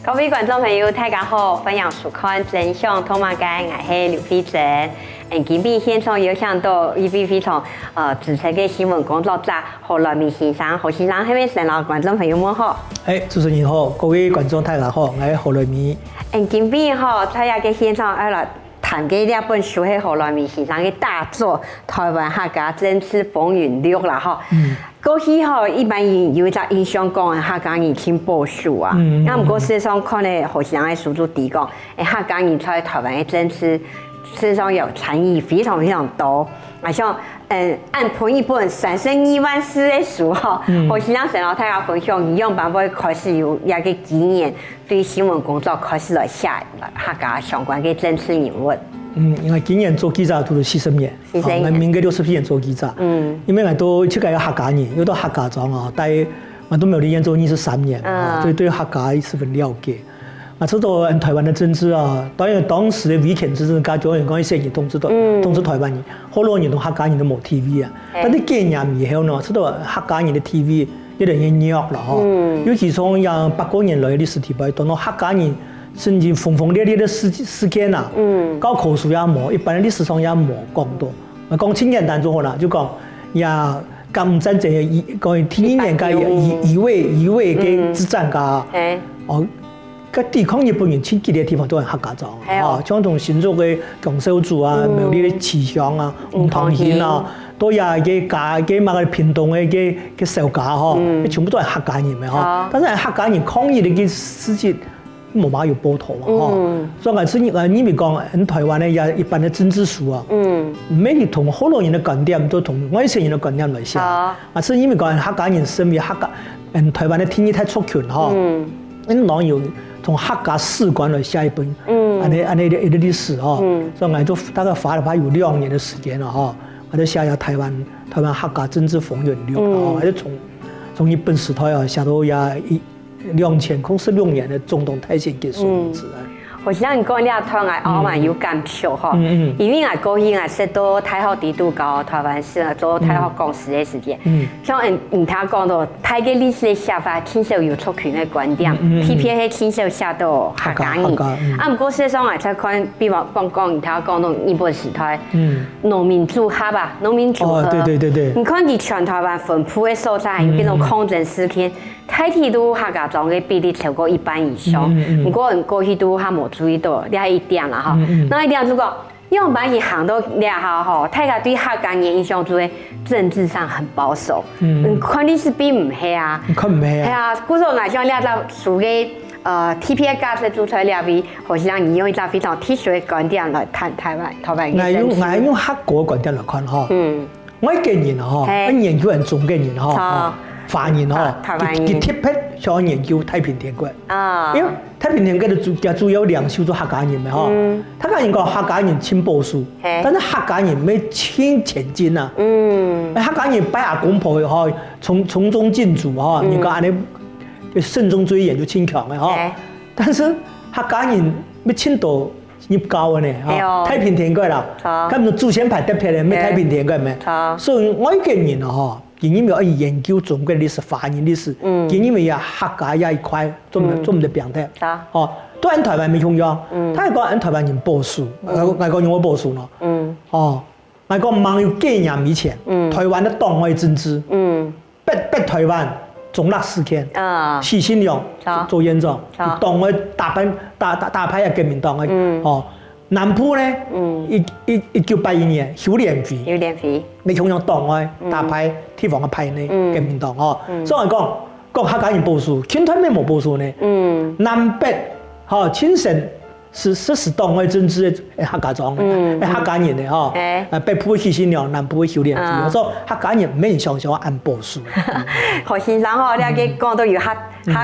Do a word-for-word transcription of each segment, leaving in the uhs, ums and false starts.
各位觀眾朋友，大家好，歡迎收看《真想讀麼个》，𠊎係劉慧珍。嗯，今晡日現場有請到一位非常，呃，資深个新聞工作者何來明先生。何先生，係毋係先摎觀眾朋友問好？哎，主持人好，各位觀眾大家好，𠊎係何來明。嗯，今晡日吼，在這个現場愛來談个這本書係何來明先生个大作《臺灣客家政治風雲錄》啦吼。嗯。 過去吼，一般人有一隻印象講，客家人盡保守啊。嗯，嗯，啊，毋過事實上看个何先生个書就知講，欸，客家人在臺灣个政治，事實上有參與非常非常多。啊，像，嗯，恁分一本三十二萬字个書吼，嗯。何先生先摎大家分享，你仰般會開始有這个機緣，對新聞工作開始來寫客家相關个政治人物？嗯，因為今年做記者做了四十年，四十年。哦，𠊎民國六十七年做記者。嗯。因為𠊎都自家有客家人，又到客家庄啊，待，𠊎都苗栗縣做二十三年啊，嗯。所以對客家十分了解。啊，知道，嗯，臺灣个政治啊，當然當時个威權執政，該種人講一些人統治台，嗯。統治臺灣人，後來人同客家人都無地位啊。嘿。但是幾年以後呢，知道客家人个地位越來越弱了吼。嗯。尤其從像八九年來个歷史地位，當中客家人曾經轟轟烈烈个事，事件啊，嗯。教科書也無，一般个歷史上也無講到。 講盡簡單就好啦，就講也甲午戰爭个乙，講第二年个乙，乙未，乙未个之戰个，嗯。嘿。哦，該抵抗日本人盡激烈个地方都係客家庄，嘿哦。哦，像同新竹个芎south族啊，嗯。苗栗个旗鄉啊，嗯，五塘興啊，五塘興。都也个加个麼个屏東个个个小家吼，嗯。全部都係客家人个吼。哦。但是客家人抗日个个事蹟 無嘛有報導嘛吼。嗯。所以𠊎是，𠊎認為講，嗯，臺灣个也一般个政治書啊，嗯。毋係同學老人个觀點，都同外省人个觀點來寫。好。啊，是因為講客家人身為客家，嗯，臺灣个第二大族群吼，嗯。嗯，然後有同客家史觀來寫一本，嗯。恁呢，恁呢一个歷史吼。嗯。所以𠊎就大概花了快有兩年个時間了吼，𠊎就寫了臺灣，臺灣客家政治風雲錄吼，嗯。還是從，從日本時代啊，寫到也一， 兩千空十六年个中東大選結束嗯。之後。我想你講這段𠊎還蠻有感觸吼，嗯，嗯。因為𠊎過去𠊎係到大學裡肚教臺灣史啊，做大學講史个時間，嗯。像你，你頭講到，大个歷史个寫法，盡少有族群个觀點，嗯，嗯，嗯。特別係盡少寫到客家人。客家，客家，嗯。啊，毋過事實上𠊎在看，比方講講，你頭講到日本時代，嗯。農民組合啊，農民組合。哦，對，對，對，對。你看佢全臺灣分布个所在，有這種抗爭事件，嗯，嗯。 大體都客家庄个比例超過一半以上。嗯，嗯，嗯。毋過，過去都還無注意到這一點啦，吼。嗯，嗯。該一點就講，仰般佢行到這下吼，大家對客家人印象就係政治上很保守。嗯。嗯，看歷史並毋係啊。看毋係啊。係啊，故所𠊎想這隻書个，呃，特別个價值就在這位，何先生你用一隻非常特殊个觀點來談臺灣，臺灣个政治。𠊎用，𠊎用客家个觀點來看吼。嗯。 外國人吼，嘿。愛研究𠊎中國人吼，好。華人吼，好，臺灣人。佢，佢特別想研究太平天國。啊。因為太平天國个主，佢主要領袖做客家人个吼。嗯。客家人講客家人盡保守，嘿。但是客家人乜盡前進啊。嗯。客家人拜阿公婆个吼，從，從中盡祖吼，嗯。你講恁呢，慎終追遠就盡強个吼。嘿。但是客家人乜盡多 入教个呢，吼，係哦。太平天國啦，好。佢毋係祖先牌特別个，乜太平天國咩？好。所以外國人啊，吼，佢認為愛研究中國歷史、華人歷史，嗯。佢認為啊客家這一塊做毋得，嗯。做毋得放忒。好。吼，對𠊎臺灣乜共樣，嗯。佢講𠊎臺灣人保守，嗯。𠊎，𠊎講人會保守呢，嗯。吼， 𠊎講吂有幾年以前，嗯。臺灣个黨外政治，嗯。北，北臺灣中壢事件，啊。許信良，啊。做縣長，啊。黨外打敗，打，打，打敗啊國民黨个，嗯。哦，南部呢，嗯。一，一，一九八一年邱連輝，邱連輝。乜共樣黨外，嗯。打敗地方个派系，嗯。國民黨哦。嗯。所以𠊎講，講客家人保守，清朝乜無保守呢。嗯。南北，吼，清省 係，係，係黨外政治个，欸，客家庄个，嗯，欸，客家人个吼，欸。啊，北部个許信良，南部个邱連輝，啊。所以客家人毋係想像恁保守。何先生吼，你這个講到有較，嗯。較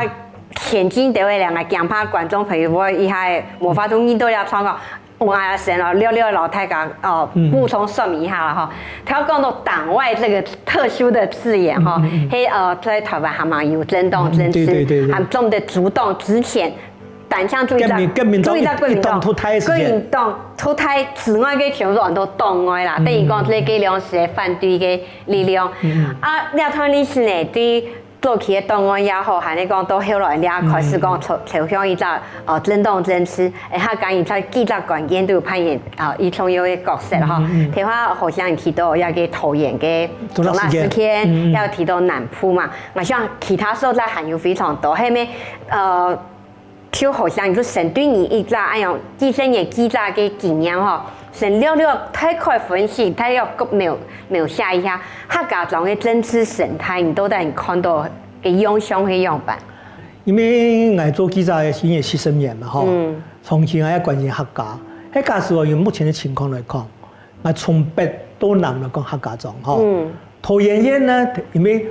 前進个話，𠊎驚怕觀眾朋友會一下無法度認到這創講，𠊎先哦，略略摎大家哦，嗯。補充說明一下啦吼。佢講到黨外這個特殊的字眼吼，嗯，嗯，嗯。係，呃，在臺灣還蠻有政黨政治，嗯，對，對，對，對。還做得主動之前單淨獨一隻，國民，國民黨獨一隻國民黨，一黨獨大个時間。國民黨獨大之外个全部都黨外啦，嗯。等於講這个兩隻个反對个力量。嗯，嗯。啊，這段歷史呢，對早期个黨外也好，還係講到後來這開始講，嗯。朝，朝向一隻，呃，政黨政治，欸，客家人在幾隻關鍵都有扮演，呃，一重要个角色吼。嗯，嗯，嗯。譬如話，好像提到這个桃園个宗族事件。宗族事件，嗯，嗯。也有提到南部嘛，𠊎想其他所在還有非常多，係無？呃， 就好像就先對你一隻恁樣，幾十年幾隻个經驗吼，先略略大概分析，大約描，描寫一下客家庄个政治生態，你到底你看到个樣相係仰般？因為𠊎做記者个時間七十年嘛吼，嗯。長期𠊎也關心客家。該假使哦，用目前个情況來講， 啊，從北到南來講客家庄吼。嗯。桃園縣呢，因為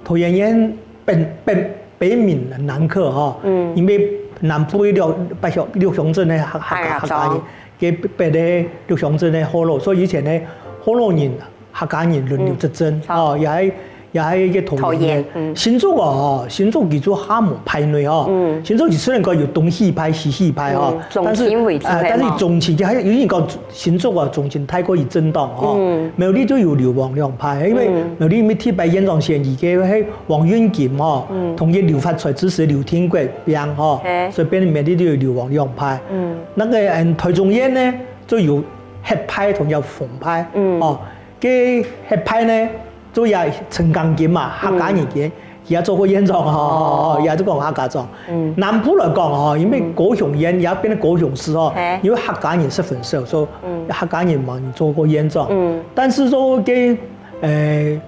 桃園縣北，北，北閩南客吼，嗯。因為南部有六，八鄉，六鄉鎮个客，客家，客家庄。客家人，該北个六鄉鎮个河洛，所以以前呢，河洛人、客家人輪流執政，嗯。哦，也係 也係一个桃園縣。桃園，嗯。新竹哦，新竹其實較無派系哦。嗯。新竹佢雖然講有東勢派、西勢派哦，嗯，但是，中心位置，呃，但是係無？中心，佢還有人講新竹哦，中心太過於政黨哦。嗯。苗栗就有劉王兩派，因為嗯。苗栗因為第一屆縣長選舉个係王運金哦，嗯。同佢劉發財支持劉定國拚哦，嘿。所以變成苗栗就有劉王兩派。嗯。那個，嗯，台中縣呢，就有黑派同有紅派，嗯。哦，該黑派呢， 就也陳江金嘛，嗯。客家人佢，佢也做過縣長吼，哦。也就講客家庄。嗯。南部來講吼，因為高雄縣也變成高雄市吼，嘿。因為客家人十分少，所以嗯。客家人嘛做過縣長。嗯。但是說該，呃，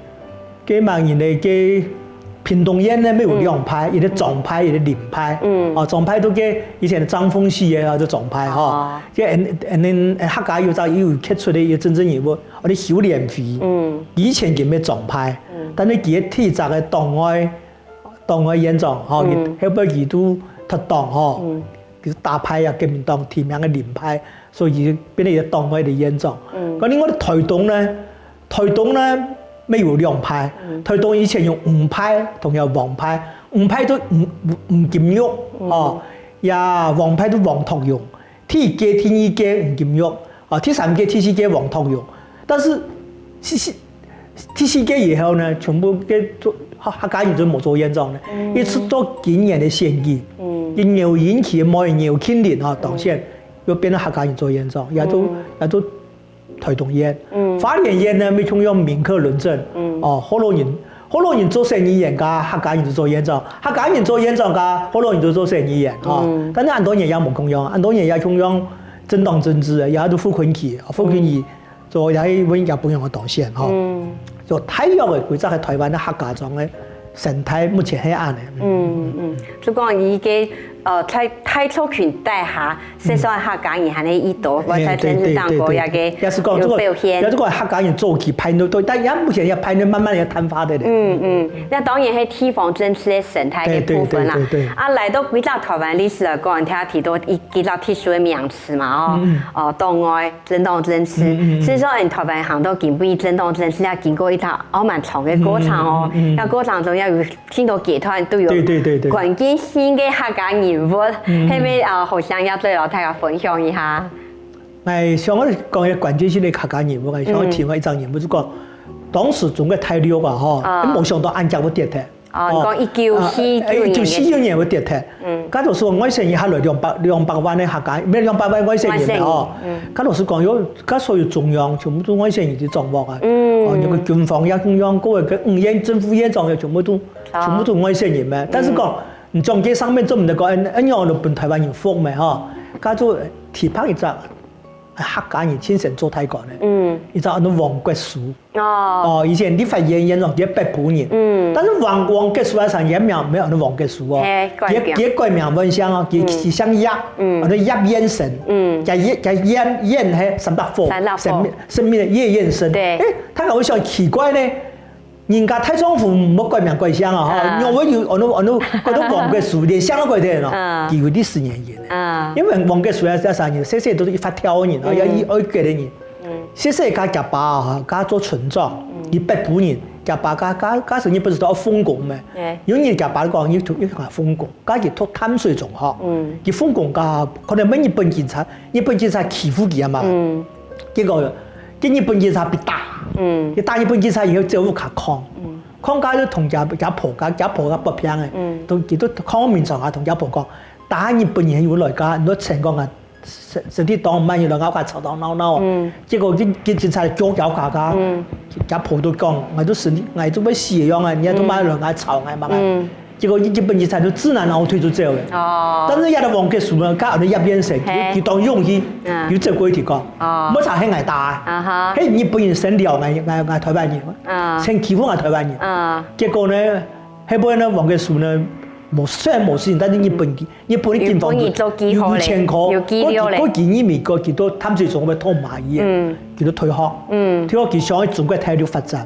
該麼人呢，該屏東縣呢，乜有兩派，嗯。一個莊派，一個林派。嗯。哦，莊派都該以前的張豐毅个啊，就莊派吼。哦。該，嗯，嗯，客家有隻有傑出个一個政治人物， 哦，你邱連輝，嗯。以前佢乜莊派，嗯。但係佢个第一隻个黨外，黨外縣長，吼，嗯。佢後背佢都脫黨，吼，嗯。佢打敗啊國民黨提名个林派，所以佢變成一個黨外个縣長。嗯。該另外台東呢，台東呢，乜有兩派，嗯。台東以前有吳派同有黃派，吳派就吳，吳，吳金玉，嗯。哦，呀，黃派就黃拓勇。 第一屆、第二屆吳金玉，啊，第三屆、第四屆黃拓勇。但是，第四，第四屆以後呢，全部个做，客，客家人就無做縣長了。嗯。一直到今年个選舉，嗯。佢牛英奇个妹牛慶鈴啊，當選，嗯。又變成客家人做縣長，也就，嗯。也就台東縣。嗯。花蓮縣呢，乜共樣民客輪政，嗯。哦，河洛人 河洛人做省議員，該客家人就做縣長；客家人做縣長，該河洛人就做省議員，吼。嗯。但是恁多年也無共樣，恁多年也共樣政黨政治，也就傅崐萁，傅崐萁做也係文家朋友个當選，吼。嗯。就大約个規則係台灣个客家庄个生態，目前係恁呢。嗯，嗯，就講佢个，呃，在大族群底下， 係算客家人還係一多，嗯。會在政治當中，哎，對，對，對，對。也个，也係講，有表現。這個，也係講客家人早期派系，對，但也目前也派系慢慢也淡化的咧。嗯，嗯，該當然係地方政治个生態个部分啦。對，對，對，對，對。啊，來到歸隻台灣歷史來講，頭先提到一，幾隻特殊个名詞嘛，哦，嗯，嗯。哦，黨外、政黨政治。嗯，嗯，嗯。所以說，嗯，台灣行到今晡日政黨政治，也經過一條還蠻長个過程哦。嗯，嗯，嗯，嗯。該過程中也有 盡多階段都有，對，對，對，對。關鍵性个客家人物，嗯。係無，啊，好想也做得摎大家分享一下。𠊎想愛講一個關鍵性个客家人物，𠊎想愛提个一隻人物，嗯。就講，當時中國大陸啊，吼，啊。無想到恁遽會跌忒。哦，你講一九四九年个時。啊，一九四九年會跌忒。嗯。該就係外省人下來兩百，兩百萬个客家，毋係兩百萬外省人啊，吼。外省人，嗯。該就係講，有，該所有中央全部都外省人去掌握啊。嗯。哦，有个軍方也中央，各个个五縣政府縣長也全部都 哦。全部都外省人咩。但是講，嗯。你蔣介石上面做毋得講，恁，恁樣就分台灣人服咩吼。該就提拔一隻客家人親身做大官个，嗯。一隻安到黃國書。哦。哦，以前立法院院長，佢北埔人。嗯。但是黃，黃國書啊，上也無，無安到黃國書哦。嘿，改名。佢，佢改名換姓哦，佢，嗯。佢姓葉，嗯。安到葉燕生。嗯。佢葉，佢燕，燕係三百火，三百火。生命，生命个葉燕生。對。誒，大家會想奇怪呢， 人家大丈夫毋好改名改姓啊，吼，啊。仰會有安到，安到改到黃國書，連姓都改忒咯。啊。佢有歷史原因个。啊。因為黃國書啊，係啥人？細細都係一發跳个人啊，嗯。也係愛國个人。嗯。細細个厥爸啊，佢做村長，嗯。佢北埔人，厥爸該該該時日本時代奉公咩？有人厥爸講，佢讀佢讀奉公，該佢讀淡水中學，佢奉公該可能分日本警察，日本警察欺負佢啊嘛。結果，佢日本警察被打，佢打日本警察以後走屋下囥，囥該就同厥厥婆該厥婆該發病个，同佢都囥眠床下同厥婆講，打日本人有來該，你都成功啊！ 身身體當毋滿，又來𠊎屋下吵吵鬧鬧。結果佢佢警察捉佢屋下，佢婆都講，𠊎都死，𠊎都會死个樣啊，你都莫來𠊎吵𠊎嘛。結果佢佢本警察就知難而退就走了。但是這個黃國書呢，佢後來也變成，佢佢當勇氣，佢走過去講，莫吵係𠊎打，係日本人先撩𠊎𠊎𠊎臺灣人，先欺負𠊎臺灣人。結果呢，後尾呢，黃國書呢，無雖然無事情，但是日本 日本个警方有有前科，有記錄咧。過去過去佢美國佢到淡水中學讀華語个，佢都退學，退學佢想去中國大陸發展。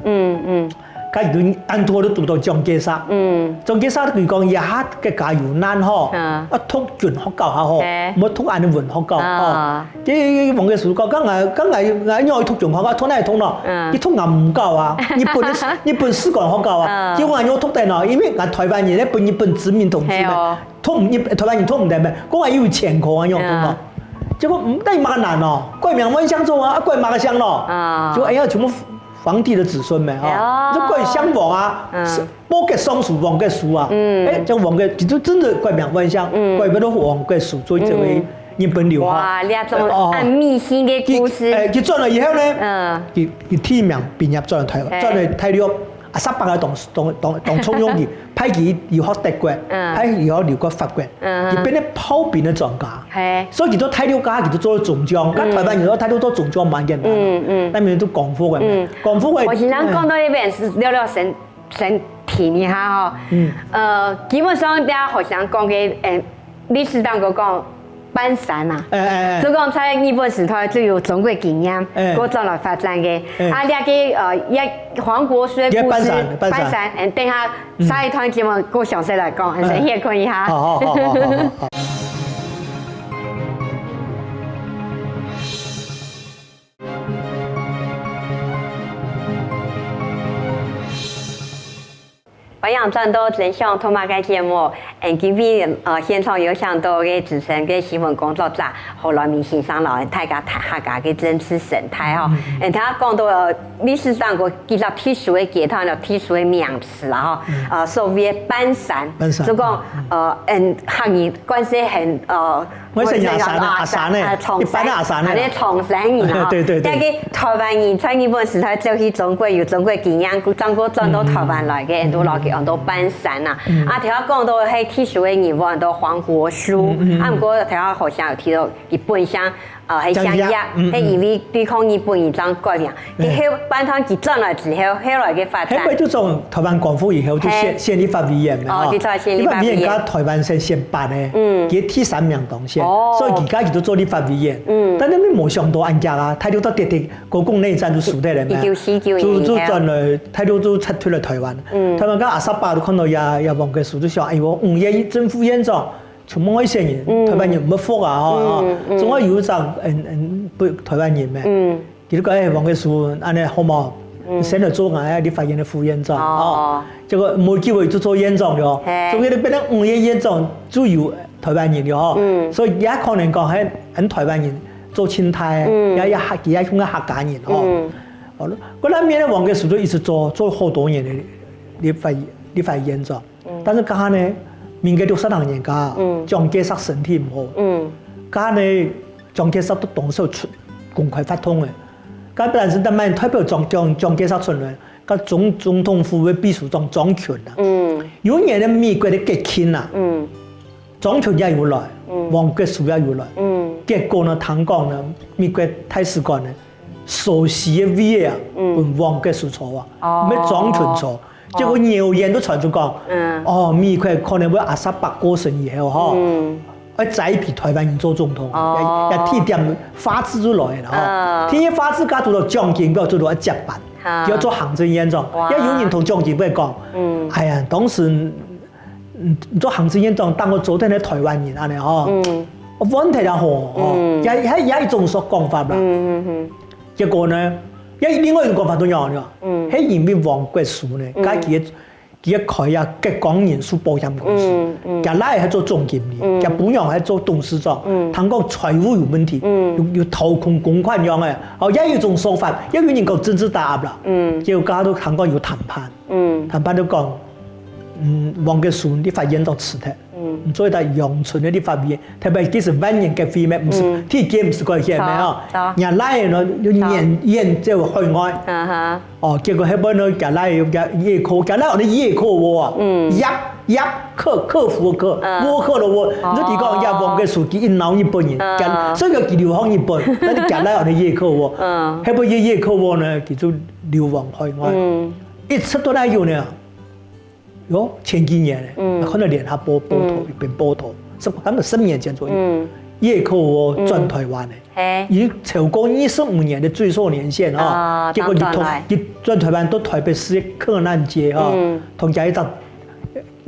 該佢就恁多都堵到蔣介石，蔣介石佢講這下國家有難吼，愛讀軍學校較好，莫讀恁文學校吼。該黃國書講，該𠊎該𠊎𠊎愛讀軍學校，讀哪讀呢？佢讀外文校啊，日本个日本士官學校啊，結果𠊎愛讀在哪？因為𠊎臺灣人咧分日本殖民統治嘛。 讀毋入臺灣人讀毋得咩？講𠊎有前科啊，仰講哦。結果毋但麼个難哦，改名換姓做啊，改麼个姓咯？就哎呀，全部皇帝个子孫咩哈，就改姓黃啊，是，無个姓氏黃國書啊，哎，這黃國就真个改名換姓，改名到黃國書，做一位日本留學。哇，這種恁迷信个故事。哎，佢轉來以後呢，佢佢第一名畢業轉來臺灣，轉來大陸，阿叔伯个當當當當重用佢， 派佢留學德國，派佢留學留過法國，佢變成炮兵个專家。所以佢做大陸家，佢就做中將，該臺灣人做大陸做中將蠻簡單。該面都光復个，光復个。我先生講到一遍是聊聊身身體一下吼。呃，基本上大家好像講个，嗯，歷史當中講 半山啊。哎哎哎。就講在日本時代就有中國經驗，哎。過轉來發展个。哎。啊，這個呃，也黃國書个故事，這半山，半山。半山，嗯，等下下一段節目過詳細來講，嗯。先歇睏一下。好好好好好好。 歡迎轉到真想讀麼个節目，嗯，今晡日呃現場有請到个資深个新聞工作者何來明先生，摎大家談客家个政治生態吼。嗯，頭先講到呃歷史上个幾隻特殊个階段，有特殊个名詞啦吼，呃所謂个半山，半山，就講呃嗯客人慣勢喊呃 𠊎係阿山啊，阿山呢，一般个阿山呢。恁樣長山人吼。對對對。這個臺灣人在日本時代走去中國，有中國經驗，故正過轉到臺灣來个，都摎佢安到半山啊。啊，頭先講到係特殊个人物，安到黃國書，啊，毋過頭先好像有提到佢本姓，呃，係姓葉，係因為對抗日本人正改名。 佢後半段佢轉來之後，後來个發展。後尾就從臺灣光復以後，就選，嘿。選立法委員嘛，哦，吼。就做選立法委員。立法委員佮臺灣先選拔个，嗯。佢第三名當選，哦。所以佢家己就做立法委員。嗯。但係你無想到恁遽啊，大陸到直直國共內戰就輸忒了嘛。一九四九年以後。就，就轉來，大陸就撤退來臺灣。嗯。臺灣个阿沙伯就看到這，這黃國書就想，哎喲，吳彥正副院長， 全部外省人，嗯。臺灣人毋會服啊，吼，嗯，嗯。總愛有一隻，嗯，嗯，不，臺灣人咩？嗯。佢就講，哎，黃國書，恁樣好無？嗯。先來做𠊎个立法院个副院長，哦。吼。結果無機會就做院長了，嘿。所以就變成吳彥院長就有臺灣人了，吼。嗯。所以也可能講，還，還臺灣人做清代，嗯。也，也客，也像个客家人，吼。嗯。哦，過來面个黃國書就一直做，做好多年个立法，立法院長。 嗯。但是該下呢，民國六十六年該下，嗯。蔣介石身體毋好。嗯。該下呢，蔣介石都當時出，公開發動个。該本來係當面代表蔣，蔣，蔣介石出來，該總，總統府个秘書長張群啊。嗯。有一年呢，美國个國慶啊，嗯。張群也有來，嗯。黃國書也有來。嗯。結果呢，聽講呢，美國大使館呢， 所需个位仔啊，嗯。分黃國書坐啊，哦。毋係張群坐。哦。結果謠言都傳出講，嗯。哦，美國可能會阿沙伯過身以後吼，嗯。愛栽培臺灣人做總統，哦。也，也提點法治就來了吼。嗯。第一法治該堵到蔣經國就來接班，啊。佢愛做行政院長，哇。也有人同蔣經國講，嗯。哎呀，當時，嗯，做行政院長，當我做得个臺灣人恁樣吼，嗯。我問題啊吼，吼，嗯。也，也，也一種說講法啦。嗯，嗯，嗯。 結果呢，也另外一種講法都有呢，嗯，係因為黃國書呢，嗯，佢个佢个開啊，浙江人壽保險公司，嗯，嗯，佢倈仔係做總經理，嗯，佢餔娘係做董事長，嗯，聽講財務有問題，嗯，有有掏空公款樣个，哦，也有一種說法，也有人講政治打壓啦，嗯，結果大家都聽講有談判，嗯，談判都講，嗯，黃國書立法院長辭忒。 嗯，所以在陽春个立法院，特別佢係萬人決議咩，毋係，嗯，第一屆毋係改選咩吼，著，著，若倈仔呢，就演，著，演這个海外。啊哈。哦，結果後尾呢，佢倈仔有佢葉克，佢倈仔安到葉克蝸啊，嗯，葉，葉克，克服个克，嗯，蝸克个蝸。哦。你就知講，這黃國書佢一腦日本人，嗯，佢，所以佢流亡日本，但是佢倈仔安到葉克蝸。嗯。後尾葉，葉克蝸呢，佢就流亡海外。嗯。一直都還有呢。 喲，前幾年呢，嗯，看到聯合報報導，嗯，一篇報導，十，可能十年前左右，嗯，葉克蝸轉台灣呢，嗯，係，已經超過二十五年个追溯年限吼，啊，結果佢同，當然，佢轉台灣到台北市个克難街吼，嗯，同佢一隻，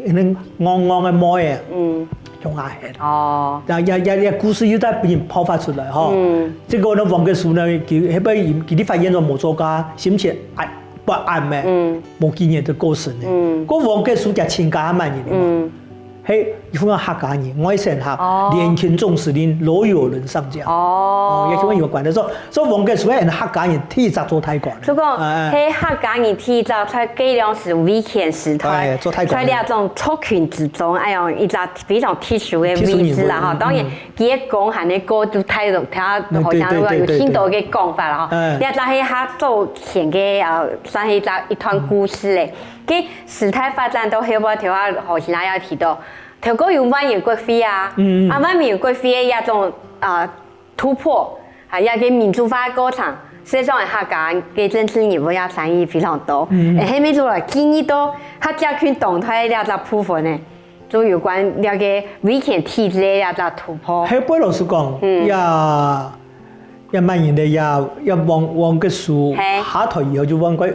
可能戇戇个妹仔，嗯，共下歇。哦。也，也，也，也故事又再分人爆發出來吼。嗯。結果呢，黃國書呢，佢，後尾佢，佢立法院都無做到，心情，哎， 不安咩，嗯，無幾年就過身了。嗯。該黃國書佢親家係麼人呢？嗯。係，佢係客家人，外省客，哦，聯勤總司令羅友倫上將。哦。哦，也係有關个。所以，所以黃國書係客家人第一隻做大官个。就講，哎，哎，係客家人第一隻在該量時威權時代，哎，做大官个。在這種族群之中，哎喲，一隻非常特殊个位置啦，特殊人物，吼。當然，嗯。 佢个功還係過就太多，佢好像有，對，對，對，對，有當多个講法啦吼。對。嗯。這就係佢早前个，呃，算係一隻，一段故事咧。嗯。該時代發展到後尾，頭下好像也有提到，頭過有萬元國會啊，嗯，嗯。啊，萬元國會个這種，啊，突破，啊，這个民主化个過程，實際上係客家个政治人物也參與非常多。嗯，嗯。欸，後尾就來經歷到客家群黨在這隻部分呢， 就有關這个威權體制个這隻突破。後背老實講，嗯。也，也蠻人个，也，也黃，黃國書，嘿。下台以後就換過，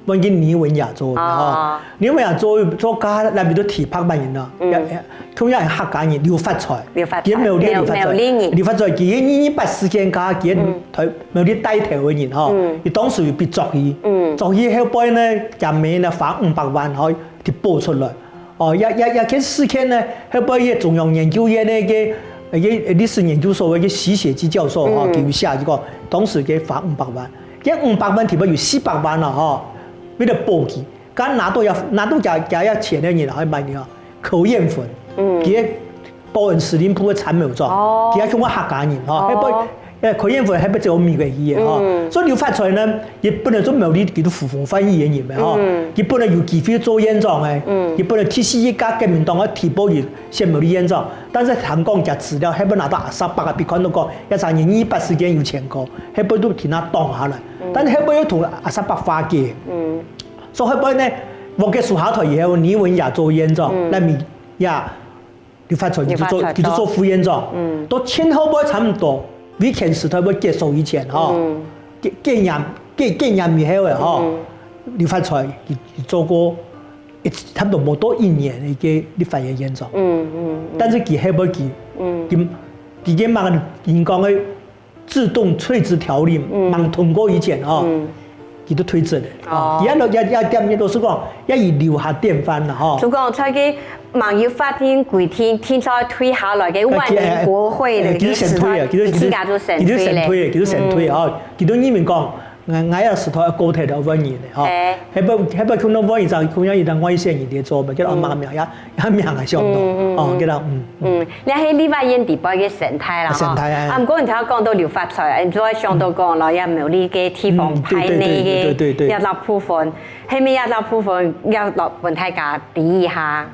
換去倪文雅做个吼。哦。倪文雅做，做甲內面都提拔蠻人啊，嗯。也，也，同樣係客家人，劉發財，劉發財，佢苗栗劉發財，苗，苗栗人。劉發財，佢係二二八事件甲，佢係，嗯。台，苗栗帶頭个人吼，嗯。佢當時有被捉去，嗯。捉去後背呢，佢姆呢，花五百萬吼，去保出來。 哦，也，也，也件事件呢，後背个中央研究院个，个，个歷史研究所个徐雪姬教授吼，嗯。佢有寫就講，當時个花五百萬，該五百萬裡背有四百萬啦吼，為了保佢，該拿到這，拿到這，這錢个人係麼人啊？柯彥芬，嗯。佢个保安司令部个參謀長，哦。佢係中國客家人吼，哦。後背 欸，柯彥芬還毋係走美國去个吼。嗯。所以劉發財呢，佢本來做苗栗佢都呼風喚雨个人个吼，嗯。佢本來有機會做縣長个，嗯。佢本來第四屆國民黨个提報佢選苗栗縣長，但是聽講佢資料還毋拿到阿薩伯啊，被看到講，這儕人二二八事件有前科，還毋都聽佢擋下來，嗯。但是還毋又同阿薩伯化解。嗯。所以後背呢，黃國書下台以後，倪文雅做縣長，嗯。內面也 劉發財，佢就做，劉發財，佢就做副縣長。嗯。到前後尾差毋多，威權時代會結束以前吼，嗯。幾，幾年，幾，幾年以後个吼，嗯。劉發財佢，佢做過一，差毋多無到一年个立法院院長。嗯，嗯，嗯。但是佢後尾佢，嗯。佢，佢个麼个人講个 制動退職條例，嗯。吂通過以前吼，嗯。佢都退職了。哦。佢也，也，也點，也都係講，也有留下典範啦吼。就講在該吂有法定規定，定著退下來个萬年國會个時代，哎，佢，哎，佢就先退啊，佢就，佢就，佢自家就先退咧。佢就先退啊，佢就先退啊。嗯。佢都認為講，𠊎，𠊎也係同佢過忒了萬年了吼。哎。後尾，後尾看到萬年，像，看到一個外省人在做，叫阿媽名呀， 也名也想毋到。嗯，嗯，哦，嗯。叫做，嗯，嗯。嗯，這係立法院裡背个生態啦，生態，吼。哎。啊，毋過你頭先講到劉發財，你就會想到講，嗯。老爺苗栗个地方派系个，嗯，對，對，對，對，對，對。這隻部分，後面這隻部分，也來分大家知一下。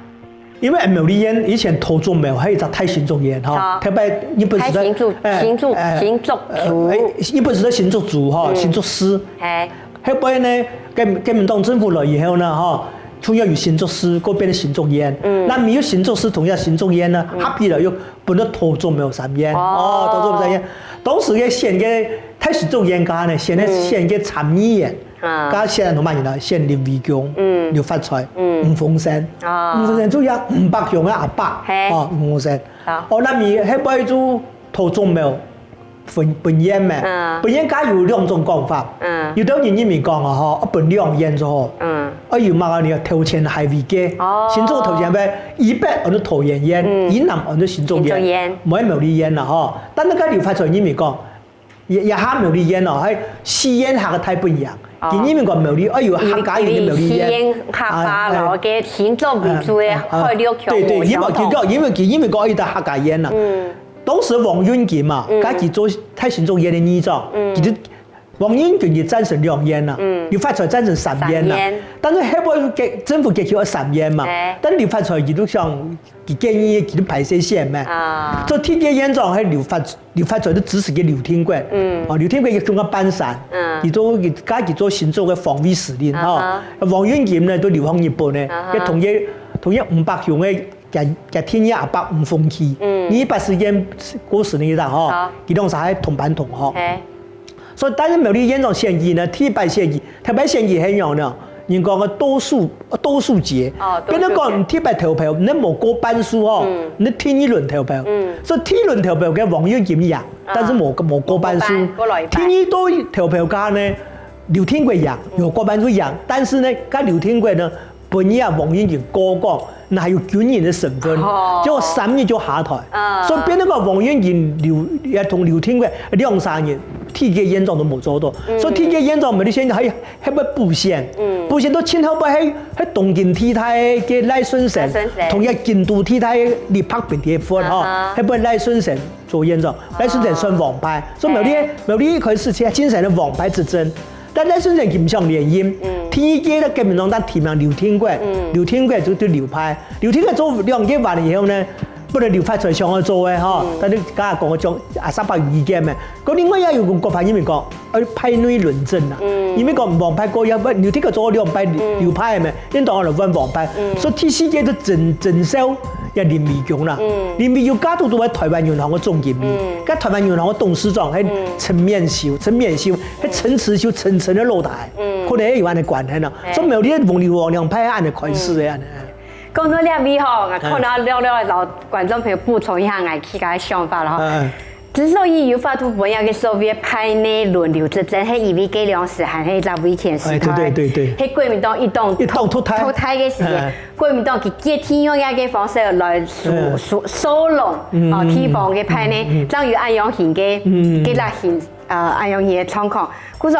因為苗栗縣以前桃竹苗還有一隻大新竹縣，吼，好。特別日本時代，大新竹，哎，新竹，哎，新竹州。哎，日本時代新竹州，吼，嗯。新竹市。嘿。 後背呢，國，國民黨政府來以後呢，吼，同樣有新竹市，過變成新竹縣。嗯。該毋係有新竹市同樣新竹縣呢，嗯。合起來又分做桃竹苗三縣。哦。哦，桃竹苗三縣。當時个選个大新竹縣个呢，選个，嗯。選个參議員，啊。該選个麼人呢？選林為公、嗯。劉發財、嗯。吳鳳山。啊。吳鳳山就係吳伯雄个阿爸，嘿。哦，吳鳳山。好。哦，該毋係後背就桃竹苗分，分院咩？嗯。分院佢有兩種講法。嗯。有兜人認為講啊，吼，愛分兩院就好。嗯。愛有麼个呢？頭前還位个，哦。新竹頭前位，以北安到桃園院，嗯。以南安到新竹院，新竹院。無愛苗栗院啦，吼。但係該劉發財認為講，這，這下苗栗院哦，係四縣下个大本營。哦。佢認為講苗栗愛有客家人个苗栗院。因為，因為四縣客家，啊，哎。然後个新竹為主个，啊，啊，海陸腔，對，對，因為佢講，無相同。因為佢，因為講愛有客家院啦。嗯。 當時王運金嘛，嗯。佢去做大新竹縣个議長，嗯。其實王運金佢贊成兩縣啦，嗯。劉發財贊成三縣啦。三縣。但係後尾个政府結構愛三縣嘛，哎。但劉發財佢就想，佢建議佢就排斥選咩。啊。做第一屆縣長係劉發，劉發財就支持个劉定國。嗯。哦，劉定國佢中間半山，嗯。佢做，佢，佢做新竹个防衛司令，啊哈。吼。王運金呢，都流亡日本呢，啊哈。佢同佢，同佢吳伯雄个 佢，佢第二阿伯吳鳳祺，嗯。二一八事件過身个一隻吼，好。佢兩儕係同班同學。嘿。所以，但係苗栗縣長選舉呢，第一擺選舉，第一擺選舉係仰呢？人講个多數，多數決。哦，變到講，多數決。第一擺投票，你無過半數哦，嗯。你第二輪投票。嗯。所以第一輪投票个王運金贏，啊。但係無，無過半數。無過半，過來一半。第二到投票个呢，劉定國贏，嗯。有過半數贏，但係呢，該劉定國呢， 本來啊，王運金高高，那還有軍人个身份，哦。結果三日就下台。啊。所以變到講王運金劉，也同劉定國兩儕人，第一屆縣長都無做到。嗯。所以第一屆縣長無得選，還，還愛補選。嗯。補選到盡後尾，還，還東京地大个賴順成，賴順成。同一京都地大个李伯平个分吼，啊哈。還愛賴順成做縣長，賴順成算王派。哦。所以苗栗，嘿。苗栗一開始其實真正个王派執政。 但賴順成佢毋想連任。嗯。第二屆个國民黨佢提名劉定國，嗯。劉定國就對流派，劉定國做兩屆完了以後呢，本來劉發財想愛做个吼，嗯。但係剛剛講个像阿沙伯有意見咩？該另外也有个國派認為講，愛派內輪值啦，嗯。因為講王派過，要不劉定國做兩屆，嗯。流派咩，應當來換王派，嗯。所以第四屆就徵，徵召 也林維雄啦。嗯。林維雄家族都係台灣銀行个總經理，嗯。該台灣銀行个董事長係陳勉修，嗯。陳勉修，係陳池秀陳誠个老弟，嗯。可能係有恁樣个關係啦。哎。所以苗栗个王劉王兩派係恁樣開始个恁樣。嗯。講到這位吼，𠊎可能要略略摎觀眾朋友補充一下𠊎自家个想法了吼。哎。 之所以有法度分這个所謂个派內輪流執政，係因為該當時還係一隻威權時代，哎，對，對，對，對。係國民黨一黨，一黨獨大。獨大个時間，哎。國民黨佢決定用這个方式來收，哎。收，收攏，嗯，哦，地方个派呢，嗯，嗯。正有恁樣形个，嗯。个類型，呃，恁樣形个狀況。故所，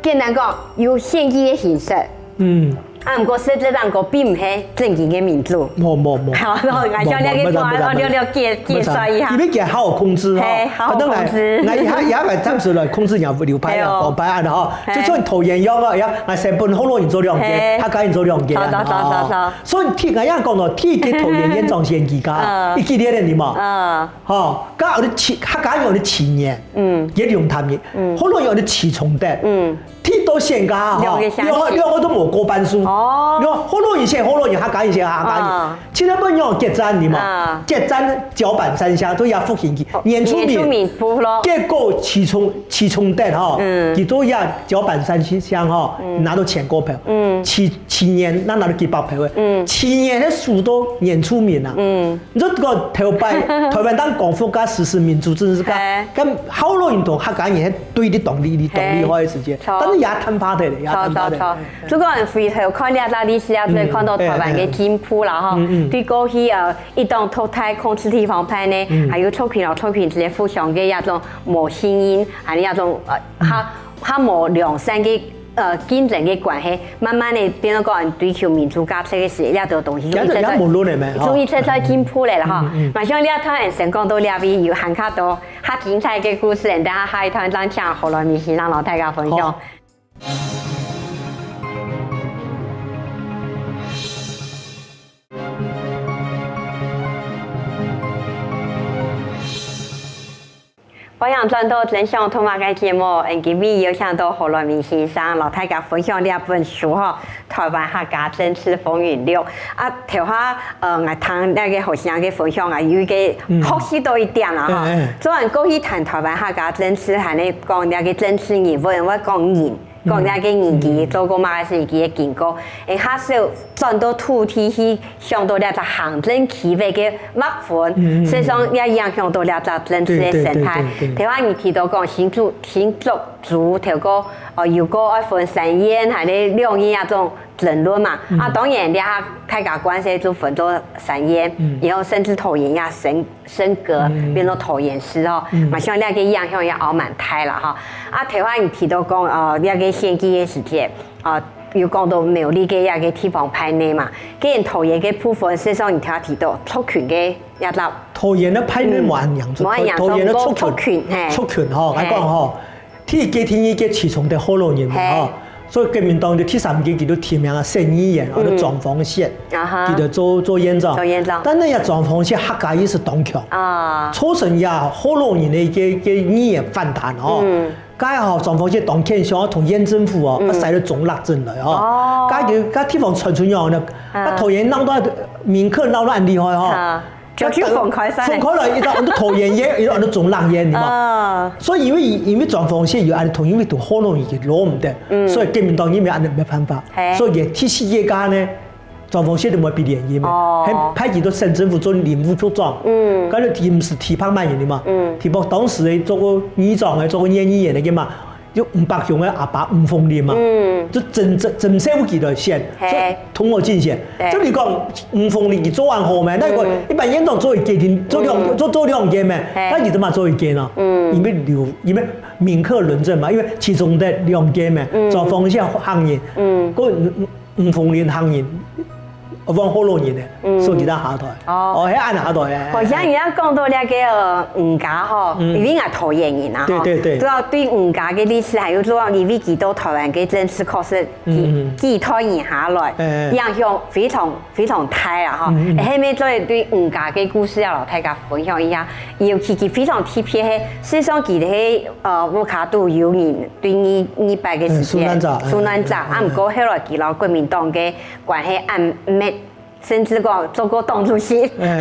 簡單講，有選舉个形式， 嗯。啊，毋過實質上講並毋係真正个民主。無，無，無。好，然後𠊎想你个無，無，無，無，無。哦，略略解，解說一下。因為佢好好控制吼。嘿，好好控制。反正𠊎，𠊎，𠊎暫時來控制若流派啊，嘿哦。流派啊，吼。嘿。就像桃園樣啊，呀，𠊎先分福佬人做兩屆，嘿。客家人做兩屆啊，好，好，好，好，好。吼。所以第，𠊎也講到，第一屆桃園縣長選舉个，嗯。一激烈个，你嘛。嗯。吼，該有个起，客家人有个起義，嗯。也有談的，嗯。福佬人有个起衝突，嗯。 第一到選舉吼，兩个相似。兩个，兩个都無過半數。哦。你看，福佬人選福佬人，客家人選客家人。啊。現在不用決戰的嘛，啊。決戰，筊板三鄉都要復興去。哦，原住民。原住民部落。結果起衝，起衝突吼，嗯。佢都要筊板三鄉吼，嗯。拿到全國票。嗯。起，起義，那拿到幾百票个。嗯。起義，該輸到原住民啊。嗯。 你做這个頭擺，台灣當講國家實施民主政治个，嘿。跟福佬人同客家人係對立當厲，當厲害个時間，嘿。但是也談話忒了，也談話忒。著，著，著。如果回頭看這段歷史啊，嗯，就會看到台灣个進步啦，吼。嗯，嗯。對過去，呃，一黨獨大控制地方派呢，嗯。還有族群摎族群之間互相个這種無信任，還有這種，呃，嗯。較，較無良善个 呃，競爭个關係，慢慢个變到講追求民主價值个時，這兜東西也，也無論了咩，吼。終於在，在進步了啦，吼。嗯，嗯。馬上這段先講到這位，有還較多較精彩个故事，等下下一段正請何來明先生摎大家分享。好。 歡迎轉到真想讀麼个節目，𠊎今晡日邀請到何來明先生，摎大家分享這本書吼，《台灣客家政治風雲錄》。啊，頭下，呃，𠊎聽這个何先生个分享啊，有一个，嗯。學習到一點啦，吼。哎，哎。做人過去談台灣客家政治，還係講這个政治人物，𠊎講人，講這个年紀做過麼个事情个經過，會較少轉到土地去想到這隻行政區域个劃分，所以講也影響到這隻政治个生態。頭下你提到講新竹新竹州頭過，哦，有過愛分三縣還係兩縣這種爭論嘛。啊，當然這下大家關係就分做三縣，然後甚至桃園也升升格，變做桃園市吼。嘛想這个影響也還蠻大啦吼。啊，頭下你提到講，呃，這个選舉个時節，啊，有講到苗栗个這个地方派系嘛，既然桃園个部分，事實上你頭下提到族群个這隻，桃園个派系無恁樣，無恁樣，桃園个族族群，群，嘿，族群吼，來講吼，第一个、第二个其中个候選人嘛吼，所以國民黨个第三个佢就提名啊省議員，啊，莊豐設，啊哈，佢就做做縣長，做縣長但係啊莊豐設客家意識當強，啊，造成啊候選人个个个議員反彈吼。 該吼，莊豐設當慶想要同縣政府哦，要徙到中壢鎮來吼。該佢該地方傳出樣呢，該桃園鬧到民客鬧到恁厲害吼。啊，就去分開晒。分開來，一隻安到桃園縣，一隻安到中壢縣，你嘛。啊，所以因為因為莊豐設有恁同因為同候選人佢攞毋得，所以國民黨因為恁無辦法，所以佢第四屆該呢，莊豐設都無被連任个，哦還派佢到省政府做林務局長，嗯該就臨時提拔麼人个嘛，嗯提拔當時个做過議長个，做過縣議員个嘛。 有吳伯雄个阿爸吳鳳林嘛，嗯就真真真社會佢來選，嘿所以通過競選。對就你講吳鳳林佢做還好咩？那個嗯一般縣長做一屆定，做兩嗯做做兩屆咩？嘿那佢怎麼做一屆呢？嗯因為留因為民客輪值嘛，因為其中的兩屆咩，嗯莊豐設客人，嗯個吳鳳林客人，換候選人呢，嗯所以佢才下台。哦哦，係恁下台个。好像你要講到那個吳家吼，嗯因為𠊎桃園人啊，對對對主要對吳家个歷史，還有主要因為佢到台灣个政治確實幾嗯幾代人下來，哎影響非常非常大啊哈。嗯嗯後面再對吳家个故事要摎大家分享一下，尤其佢非常特別係，事實上佢係呃屋下肚有人對二二八个時間嗯受難者受難者，啊毋過後來佢摎國民黨个關係暗滅。 甚至講做過黨主席，哎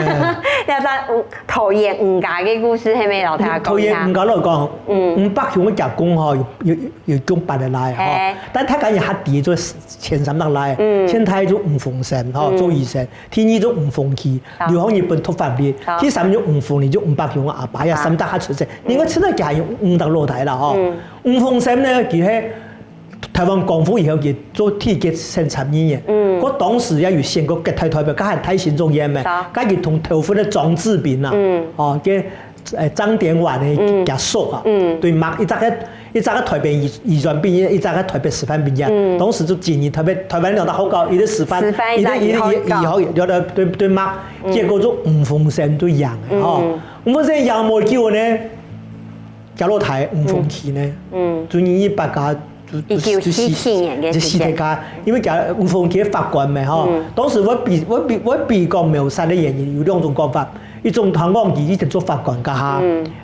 要在討厭吳家个故事，係毋係摎大家講一下討厭吳？家來講，嗯吳伯雄个家公吼，有有有共八个倈吼嘿，但大家也較知做前三个倈，嗯前大就吳鳳生吼，嗯做醫生，第二就吳鳳喜，好流亡日本讀法律好，第三就吳鳳林，就吳伯雄个阿爸，也啊三代較出色。另外，現在還有五个老弟啦吼嗯，吳鳳生呢，佢係 台灣光復以後，佢做第一屆省參議員。嗯佢當時也有選過國大代表，佢還大選狀元咩？好佢同頭份个莊志斌啊，嗯哦，个呃張典婉个嗯家屬啊，嗯對嘛，一隻个一隻个台北議議員畢業，一隻个台北師範畢業。嗯當時就爭議台北台灣兩大學校，一個師範，師範一個一個一個醫學醫學，兩個對對嘛，結果就吳鳳生就贏个吼。吳鳳生贏無久呢， 佢老弟吳鳳喜呢，嗯就二二八个，一九四七年个時間就死忒个，因為佢吳鳳喜法官咩吼，當時𠊎比𠊎比𠊎比較謀殺个原因有兩種講法，一種聽講佢以前做法官該下，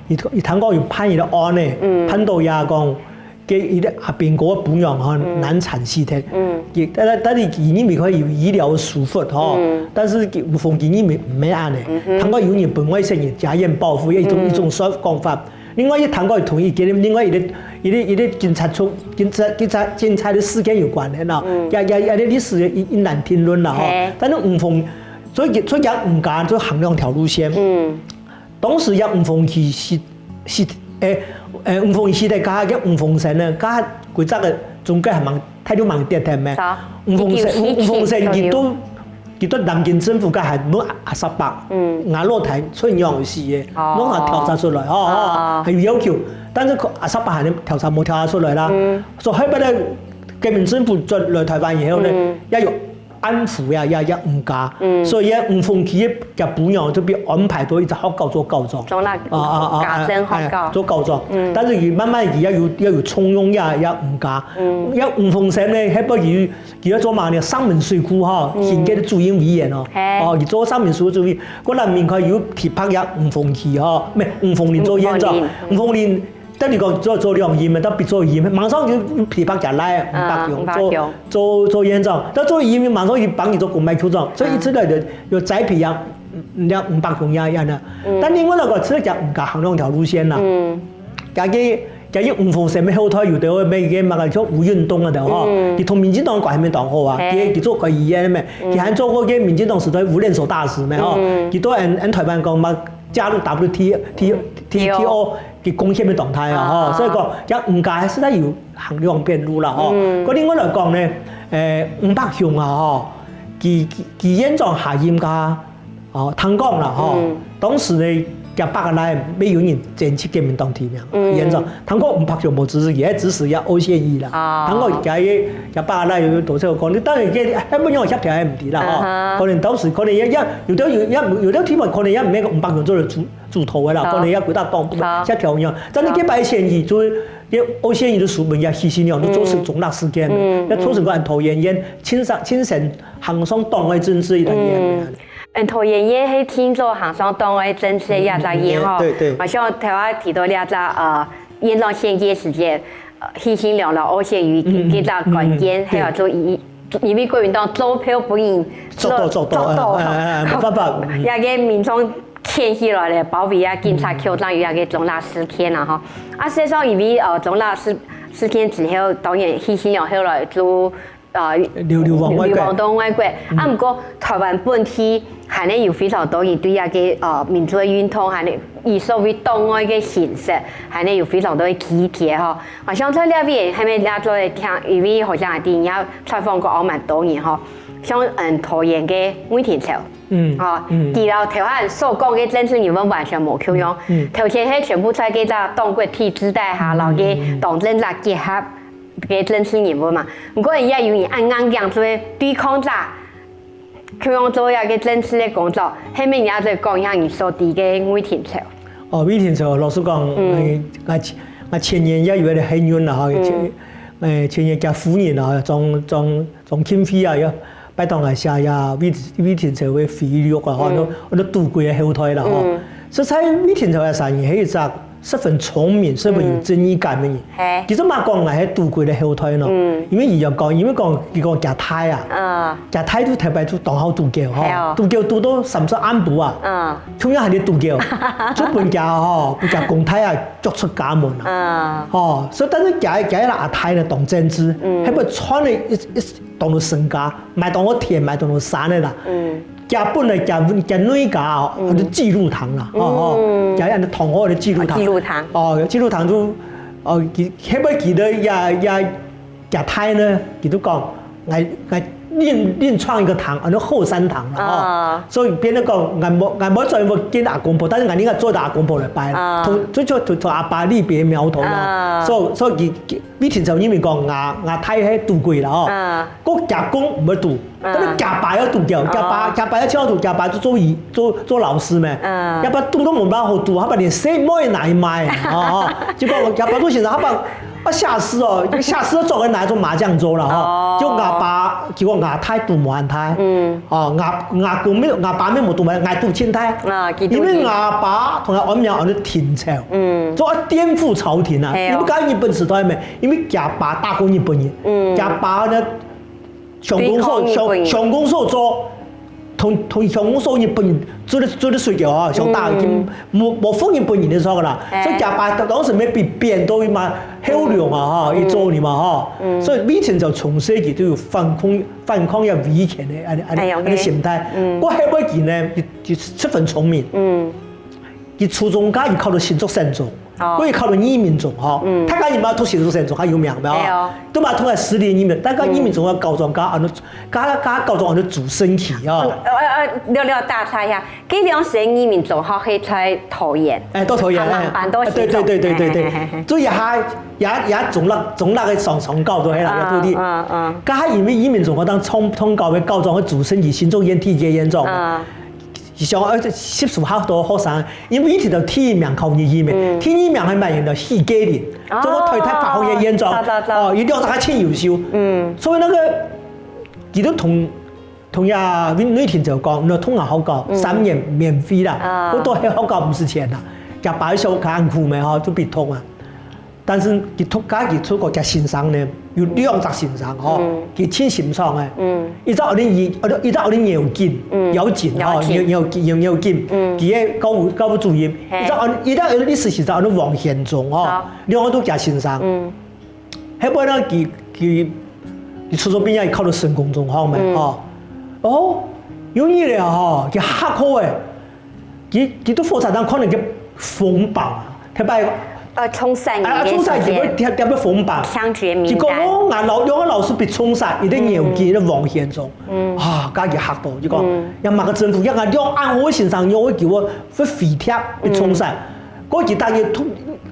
佢佢聽講有判一個案呢，判到也講，佢一個阿兵哥个餔娘吼難產死忒，佢但但但係佢認為可以有醫療个疏忽吼，但是吳鳳喜認為毋係恁呢，聽講有人分外省人家園報復，一種一種說講法。 另外一聽過同意，跟另外一個一個一個警察出警察警察警察个事件有關个啦，也也也歷史一一難定論啦吼嘿。但是吳鳳，所以所以講吳家就行兩條路線。嗯當時也吳鳳喜是是誒誒吳鳳喜个家个吳鳳生呢，家規隻个中國還蠻大陸蠻跌忒咩好？吳鳳生吳一九四七吳鳳生佢左右都 佢對南京政府該還問阿薩伯，嗯吾老弟出樣事个，哦攏下調查出來，吼，哦還有要求，但是阿薩伯還調查無調查出來啦。所以後尾呢，國民政府轉來台灣以後呢，也有安撫呀，也也吳家，所以也吳鳳喜个餔娘就被安排到一隻學校做校長。中壢啊啊啊！家政學校哎做校長，但是佢慢慢佢也有也有重用也也吳家，也吳鳳生呢，後尾佢 佢愛做麼个呢？上門水庫吼，新界个主任委員哦，嘿哦，佢做上門水庫主任，國民黨有提拔也吳鳳喜吼，毋係吳鳳林做院長，吳鳳林，等於講做做兩任嘛，到必做一任，馬上就提拔下來，吳伯雄做做做院長，到做一任馬上就幫佢做公賣局長，所以一直來就有栽培啊，像吳伯雄一樣啊。但另外來講，其實講吳家行兩條路線啦，嗯佢个佢有五峰山个後代，有兜个个麼个像吳運東啊兜吼，佢同民進黨關係乜當好啊，佢佢做國議員咩，佢還做過个民進黨時代吳連首大使咩吼，佢對俺俺台灣講嘛加入W T T T O个貢獻乜當大啊吼，所以講，佢吳家還係有行兩片路啦吼。該另外來講呢，誒，吳伯雄啊吼，佢佢佢院長下任个 哦，聽講啦吼，當時呢，佢伯仔倈乜有人爭取國民黨提名，院長，聽講吳伯雄無支持佢，還支持佢柯縣瑜啦。聽講佢个佢伯仔倈有多少講，你當然个，還無用協調還毋知啦吼，可能當時可能也也有兜有也有兜地方可能也毋係吳伯雄做个主主頭个啦，可能也歸大黨協調樣，但是佢拜縣瑜就係，柯縣瑜个書本也犧牲了，就做成中壢事件，也做成个恁討厭，也親身親身行上黨个政治一段。 嗯，討厭个係聽著行上黨个政治个這隻人吼，對對，好像頭下提到這隻呃，院長選舉時節，呃，犧牲了了柯縣瑜這隻關鍵，還有做一因為國民黨做票分人做到做到，做到，哎哎哎，沒辦法，也个民眾牽起來了，包圍啊，警察局長有這个中壢事件啊吼，啊，事實上因為呃中壢事事件之後，當然犧牲了後來做 呃，流流亡外國，流亡到外國。啊，毋過台灣本地還係有非常多人對這个呃民主个運動，還係以所謂黨外个形式，還係有非常多个支持吼。啊，像在這位，還有這做个聽，因為好像係聽人家採訪過還蠻多人吼，像嗯桃園个魏廷朝，嗯，吼，佢摎頭下所講个政治人物完全無共樣。頭前係全部在該隻黨國體制底下，摎个黨政來結合。 个政治人物嘛。毋過也有人恁硬頸做對抗者，共樣做這个政治个工作，係毋係也做講一下你所知个魏廷朝？哦，魏廷朝，老實講，嗯，𠊎𠊎前年也有一个幸運啦，吼，前誒前年厥夫人啊，莊莊莊慶輝啊，也拜託𠊎寫這魏魏廷朝个回憶錄啊，吼，安到都歸个後代啦，吼。實在魏廷朝个聲音係一隻 十分聰明，十分有正義感个人。係。其實嘛講𠊎係都歸个後代咯，因為佢有講，因為講佢講厥太啊，厥太都頭擺都當好賭狗吼，賭狗賭到三十暗晡啊，共樣還在賭狗，就分厥吼，分厥公太啊逐出家門啊，吼，所以但是厥厥个阿太呢當正直，係會賺了一一當多身家，買當多田，買當多山个啦。 厥本來厥厥內家哦，安到紀錄堂啦，吼吼，厥安到同學个紀錄堂，紀錄堂，哦，紀錄堂就，哦，佢後尾佢个也也厥太呢，佢就講，𠊎𠊎另另創一个堂，安到後山堂啦，吼，所以變到講，𠊎無𠊎無專門建阿公婆，但是𠊎應該做得阿公婆來拜，同就就同同阿爸立別苗頭啦，所以所以佢佢 你聽著人民講，吾吾太係賭鬼啦吼，啊，該厥公毋會賭，啊，但是厥爸愛賭，厥厥爸厥爸愛跳賭，厥爸就做醫做做老師咩，啊，厥爸賭都無辦法好賭，厥爸連細妹拿去賣，吼吼，結果厥爸做先生，厥爸啊下次哦，下次做个拿來做麻將桌啦吼，哦，就吾爸結果吾太賭無恁大，嗯，哦，吾吾公乜吾爸乜無賭無，吾賭盡大，啊，因為吾爸同佢安名安到廷朝，嗯，做要顛覆朝廷啊，係哦，你毋知日本時代咩？ 因為厥爸打過日本人，厥爸呢，相公所相相公所做，同同相公所日本人做得做得水餃啊，相打已經無無服日本人个時候啦，所以厥爸當時乜被貶到嘛後龍啊哈，一做你嘛哈，所以李清照從細佢就有反抗反抗要威權个恁恁恁个心態，過後尾佢呢，佢佢十分聰明，嗯。 佢初中甲佢考到新竹省中，哦，佢考到義民中吼，嗯，大家人嘛讀新竹省中較有名个吼，係哦，都嘛讀个私立義民，大家義民中个高中甲安到甲甲高中安到竹生去哦。呃呃，略略打岔一下，該兩所義民中學係在桃園，哎，到桃園，哎，慢慢搬到新竹，對對對對對對，嘿嘿嘿嘿，所以也也也中壢中壢个上上高都係啦，也土地，嗯嗯，甲因為義民中學當通通高个高中个竹生去新竹縣第一个縣中，嗯。 想而且吸收較多學生，因為一直都第一名考入去咩，第二名還買贏了許繼林，做過台大法學院院長，哦，一定要大家盡優秀。嗯，所以那個，佢都同同呀內廷就講，那同學校搞三年免費啦，我都還好搞五十錢啦，甲白手看苦咩哈，就被痛啊。但是佢讀家己出國甲先生呢，有兩隻先生吼，佢盡欣賞个。一隻安尼，一隻安尼姚錦，姚錦吼，姚錦，姚姚錦，佢个教務教務主任。一隻安一隻歷史先生安尼王顯宗吼，兩個都厥先生。後尾呢，佢佢佢初中畢業，考到成功中學嘛吼。哦，有一日吼，佢下課誒，佢佢到火車站看到个紅榜啊，特別呃，衝散你啊，衝散佢會貼貼个紅榜，槍決名單。結果我俺老兩個老師被衝散，一個姚錦，一個王顯宗。嗯，啊，家己嚇到，就講，也麼个政府，也俺兩恁好个先生，又會叫我會廢貼，被衝散。過去大約讀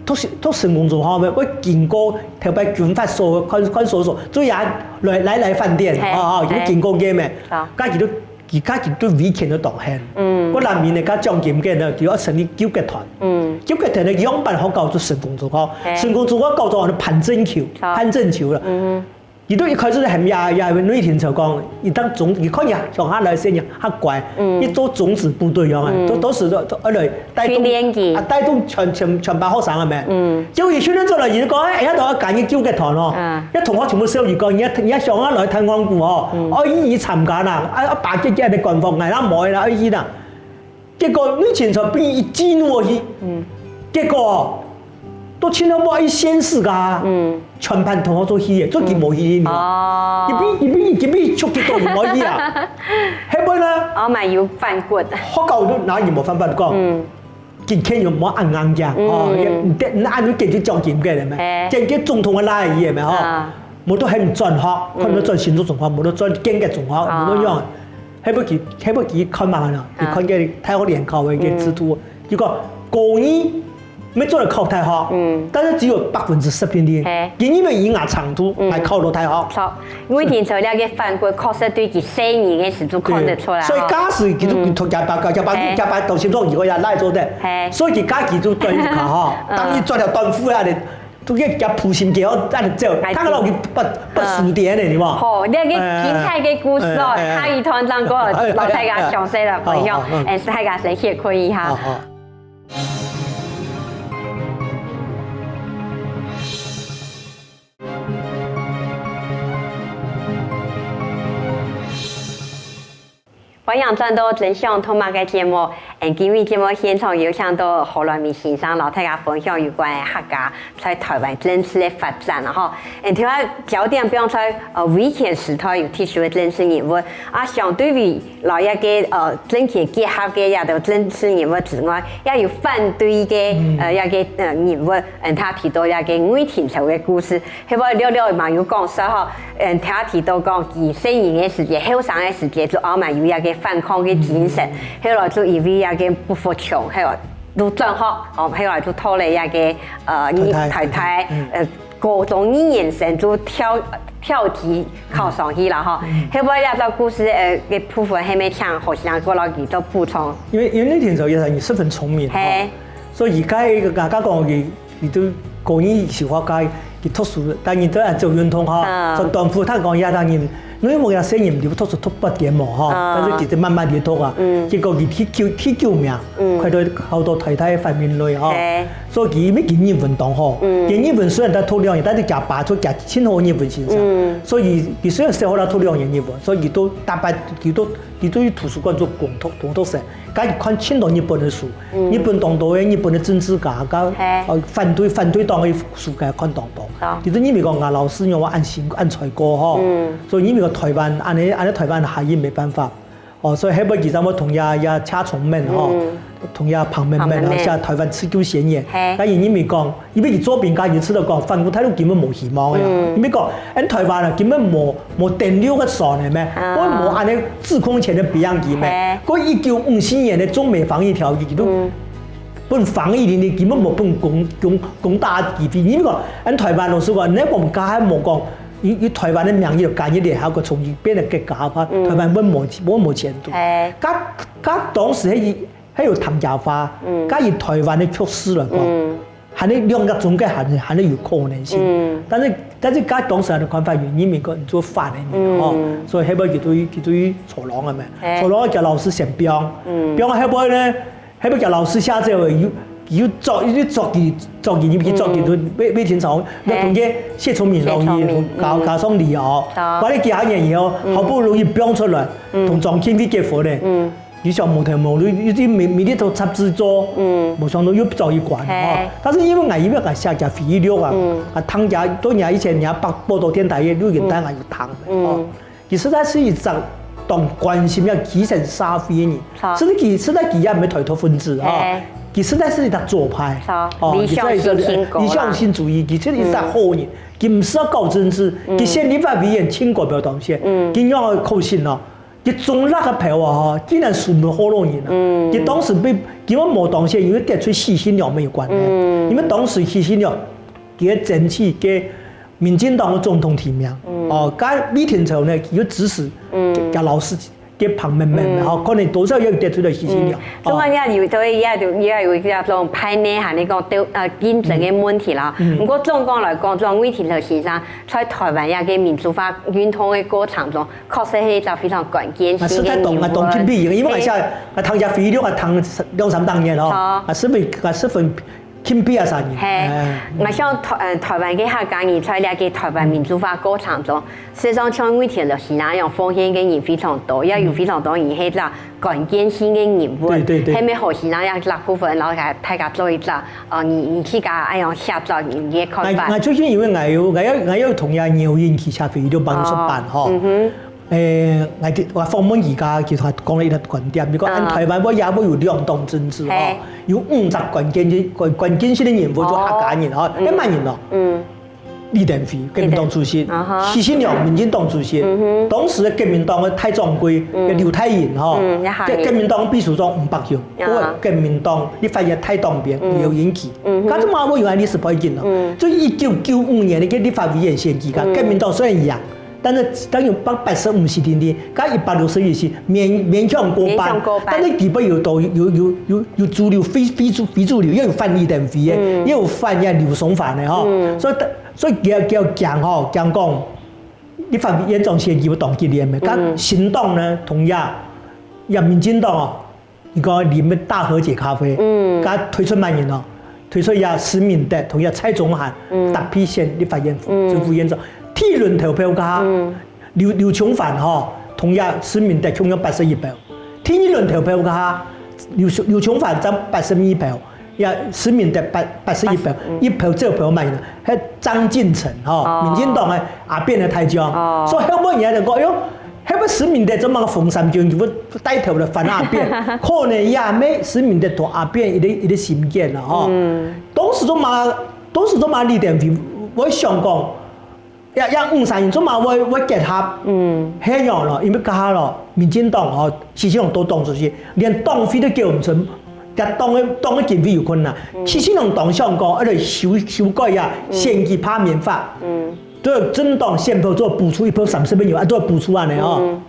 讀讀成功中學，會經過特別軍法所、看看守所，最後來來來飯店，啊啊，有經過个咩？家己都。 佢家己對維權都當興。嗯，過難民呢，佢獎金个呢，佢愛成立糾結團。嗯，糾結團呢，樣般好搞做成功中學，成功中學搞做安到潘正球，潘正球了。嗯，佢都一開始係喊呀呀內廷就講，佢當總，佢看佢鄉下來先人較乖，佢做種子部隊樣啊，都都是都都來帶動訓練佢，啊，帶動全全全班學生个咩？嗯，結果佢訓練出來，佢就講，哎，哎，都要揀一糾結團哦，啊，一同學全部笑佢講，你你鄉下來聽講古哦，哦，一一參加啦，啊，啊，把這个的官方，哎，那無啦，一啦。 結果你清楚比一激怒去，結果都清楚無一現實个，全班同學做戲个，做佢無戲呢。哦，一比一比一比出去都無戲啊，係毋係呢？哦，蠻有反骨。學校都哪有無反骨講？今天有無恁硬頸？哦，你你按你堅決獎金个了咩？堅決總統个來个咩？吼。 無都喊轉學，看到轉新竹中學，無都轉建國中學，無都樣。係毋係佢，係毋係佢看嘛呢？佢看个大學聯考个个制度，如果高二沒做得考大學，但是只有百分之十定力，佢因為以牙程度來考到大學。錯，因為聽說這个反骨確實對佢細人个時就看得出來。所以假使佢就佢同家爸、家爸、家爸到現在如果也來做得，所以佢家己就轉去考吼，當然轉了短褲啊的。 都个叫普心给我按照，看个老去不不输点的，你嘛。好，你个精彩个故事哦，下一段再过老大家详细来分享，哎，大家先歇睏一下。欢迎转到真想读么个节目，嗯，今日节目现场有请到何來明先生，同大家分享有关客家在台湾政治个发展啊，吼。嗯，另外焦点放在呃，威权时代有特殊个政治人物，啊，相对于老一个呃政权结合个一个政治人物之外，也有反对个呃一个呃人物，嗯，他提到一个魏廷朝个故事。 係無，了了嘛有講說吼，嗯，聽提到講，佢細人个時節，後生个時節，就阿媽有一个反抗个精神，後來就因為一个不服從，後來就轉學，哦，後來就討了一个呃太太，呃，高中二年生就跳跳級考上去了吼。係無，這个故事呃个部分還沒聽，好像過來佢做補充。因為因為那天早也是你十分聰明，係，所以佢該个剛剛講佢 佢都高二時候該佢讀書，當然都係做運動哈，做短褲，他講也當然，因為我个細人就讀書讀八點嘛哈，但是其實慢慢地讀啊，結果佢第九第九名，考到考到台大个范雲雷哈，所以佢因為佢日文當好，佢日文雖然佢讀兩年，但是佢爸就佢盡好日文先生，所以佢雖然小學啦讀兩年日文，所以佢都大班佢都佢都去圖書館做工讀工讀生。 該佢看盡多日本个書，日本當多个日本个政治家，个呃反對反對黨个書个看當多。其實因為講啊，老師讓我恁辛苦恁衰過吼，所以因為講台灣恁呢恁呢台灣下去沒辦法，哦，所以後尾佢正會同也也車聰明吼，同也彭明明啊寫台灣自救宣言，該因為講 因為佢做兵家，佢知道講反攻大陸根本無希望个，因為講，俺台灣啊根本無無登陸个船个咩，我無恁呢制空權个飛行機咩，過一九五四年个中美防疫條約，佢都分防疫令，你根本無分攻攻攻打機會。因為講，俺台灣老實講，你講家還無講，以以台灣个名義就加入聯合國，重新變成國家，台灣本無本無前途。該該當時迄 還有談家話，該以台灣个局勢來講，還係兩國中間還係還係有可能性。但是但是該當時个看法，因為美國做反个嘛吼，所以後尾佢對佢對坐牢个嘛，坐牢个叫老師先放，放後尾呢，後尾叫老師下走个，有又捉，又捉佢，捉佢，入去捉佢，嗯。都，被，被清朝，嘿。要同个謝聰明老師，謝聰明，加，嗯。加上李敖，好。過了幾下年以後，嗯。好不容易放出來，嗯。同張慶輝結婚了。嗯。你想無頭無路，又，又每，每日都插製作，嗯。無想到又遭佢關，嘿。哦。但是因為𠊎，因為𠊎寫隻回憶錄啊，嗯。啊，聽佢，都人以前人家報，報導電台个錄音帶，嗯。𠊎有聽的，嗯。哦。 佢實在係一隻當關心這基層社會个人，好。甚至佢，實在佢也毋係台獨分子吼，嘿。佢實在係一隻左派，好，哦，理想性，佢實在係，理想性主義，佢真係一隻好人，嗯。佢毋識搞政治，嗯。佢選立法委員，全國票當選，嗯。佢仰會可信哦？佢中立个票啊，吼，竟然輸分好多人啊！嗯。佢當時被，佢無當選，因為得罪許信良無關係，嗯。因為當時許信良 佢个爭取个民進黨个總統提名。嗯。哦，該李天仇呢，佢又支持，嗯。佢老師个彭孟孟，嗯。吼，可能多少也有得罪到許信良。嗯。哦。所以講，也有，所以也有，也有一種派內涵个講，鬥，呃，競爭个問題啦。嗯。嗯。毋過總講來講，總魏廷和先生在台灣這個民主化運動个過程中，確實係一隻非常關鍵性个人物。啊，實在當，啊，當敬佩佢，因為𠊎寫，嘿。啊，讀這回憶錄，啊，讀兩三百年哦，好。啊，十分，啊，十分 欽佩啊，儕人。嘿，哎。𠊎想台，呃，台灣个客家人在這個台灣民主化過程中，事實上像魏廷和先生恁樣奉獻个人非常多，也有非常多人係這關鍵性个人物，對，對，對。係毋係好先生這這部分，然後給大家做一隻，呃，你，你自家恁樣寫作，你个看法。𠊎，𠊎最近因為𠊎有，𠊎有，𠊎有同樣牛英奇下飛就幫出版吼。哦，嗯哼。 誒，𠊎，𠊎訪問佢个，佢講了一個觀點，佢講，嗯。𠊎等台灣會也會有兩黨政治吼，嘿。有五隻關鍵个，關，關鍵性个人物做客家人吼，哦。嗯。該麼人咯？嗯。李登輝，國民黨主席，李登，啊哈。許信良，民進黨主席，嗯哼。當時个國民黨个大掌櫃，嗯。劉泰瑩吼，嗯，也客人。國，國民黨秘書長吳伯雄，啊。還有國民黨立法院大黨鞭，嗯。劉壬厥，嗯哼。該做麼會有恁歷史背景咯？嗯。就一九九五年个立法委員選舉，嗯。國民黨雖然贏， 但是，當然八，八十五席定定，該一百六十一席勉，勉強過半。勉強過半。但是底背有都有，有，有，有主流、非，非主，非主流，也有反李登輝个，嗯。也有反這劉松藩个吼。嗯。所以，所以佢，佢講吼，講講，立法院長選舉會當激烈个，嗯。該新黨呢，同樣，也民進黨哦， 佢講啉个大和解咖啡，嗯。佢推出麼人哦？推出這施明德同這蔡中涵，嗯。搭配選立法院副，嗯。正副院長。第一輪投票个下，嗯。劉，劉松藩吼，同這施明德共樣八十一票。第二輪投票个下，劉，劉松藩佔八十二票，這施明德八，八十一票，八，嗯。一票走票麼人呢？該張進成吼，哦。民進黨个阿扁个大將。哦。所以後尾人家就講，哎喲， 係毋係施明德做麼个紅衫軍，佢會帶頭來反阿扁？可能也係施明德同阿扁一個，一個心結啦吼。嗯。當時做麼，當時做麼李登輝會想講，這，這五儕人做麼會，會結合？嗯。係樣咯，因為該下咯，民進黨吼，許信良做黨主席，連黨費都繳毋出，這黨个，黨个經費有困難。嗯。許信良當想講，愛來修，修改啊，嗯。選舉罷免法。嗯。 對政黨選票做補助，一票三十萬元，啊，做補助恁呢哦。嗯。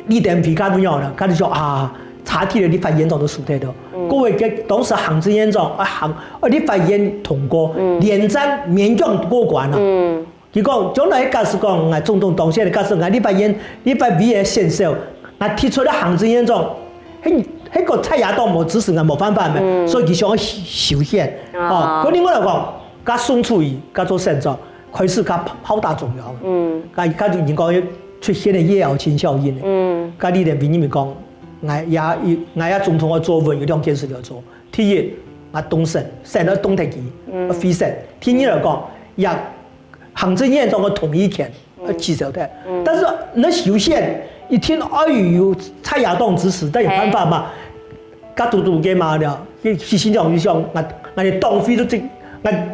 李登輝較無聊了，佢就說啊，差距了，立法院長都輸忒了。嗯。各位，該當時行政院長，啊，行，啊，立法院通過，嗯。連戰勉強過關啊。嗯。佢講，將來假使講，𠊎總統當選，假使𠊎立法院，立法委員選少，𠊎提出了行政院長，該，該個在野黨無支持，𠊎無辦法咩，嗯。所以佢想要修，修憲。哦。哦，該另外來講， 該宋楚瑜，該做省長，開始佢炮打中央。嗯。佢，佢就已經講出現了葉耀卿效應了。嗯。該李登輝認為講，𠊎這，𠊎這總統个座位有兩件事要做。第一，𠊎動省，省要動忒佢，嗯。要廢省。第二來講，這行政院長个同意權 呃，取消忒。嗯。但是你修憲，一定愛有在野黨支持，才有辦法嘛。嘿。該堵堵个嘛了，佢，佢心想，佢想，𠊎，𠊎連黨費都這，𠊎